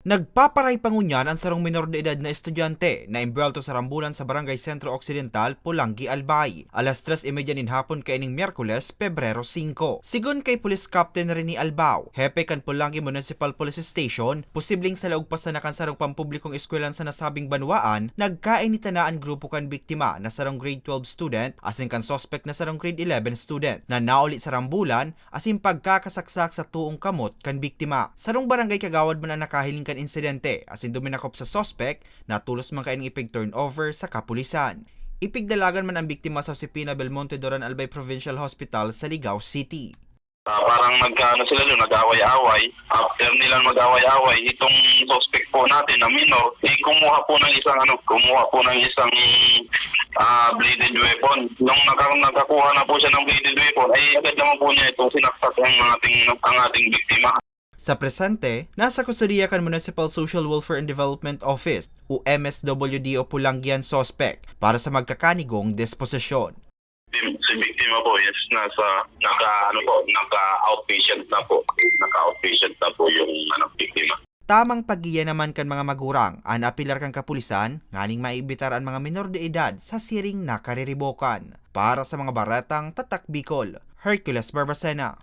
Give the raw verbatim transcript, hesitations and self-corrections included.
Nagpaparay pa ngunyan an sarong minor de edad na estudyante na embwelto sa rambulan sa Barangay Centro Occidental, Polangui, Albay. Alas tres y media nin hapon kaining Miyerkules, Pebrero singko. Sigon kay Police Captain Rene Albao, hepe kan Polangui Municipal Police Station, posibleng sa laog pa sana kan sarong pampublikong eskwelahan sa nasabing banwaan, nagkainita na an grupo kan biktima na sarong grade twelve student asin kan suspek na sarong grade eleven student na nauli sa rambulan asin pagkakasaksak sa toong kamot kan biktima. Sarong barangay kagawad man ang nakahiling kan insidente asin duminakop sa suspek na tolos man kaining ipig-turnover sa kapulisan. Ipigdalagan man ang biktima sa Josefina Belmonte Duran Albay Provincial Hospital sa Ligao City. Ah, parang nagkaano sila doon, nag-away-away. After nilang mag-away-away, itong suspect po natin na minor, eh, kumuha po ng isang ano, kumuha po ng isang ah, bladed weapon. Nung naka, nakakuha na po siya ng bladed weapon, ay agad naman po niya itong sinaksak ang ating, ang ating biktima. Sa presente, nasa kustodiya kan Municipal Social Welfare and Development Office o M S W D o Polangui an suspek para sa magkakanigong disposisyon. Si, si biktima po is nasa, naka, ano po, naka-outpatient na po. Naka-outpatient na po yung ano, biktima. Tamang pagiya naman kan mga magurang an apelar kan kapulisan nganing maimbitar an mga minor de edad sa siring na kariribokan. Para sa mga baretang Tatak Bicol, Hercules Barbacena.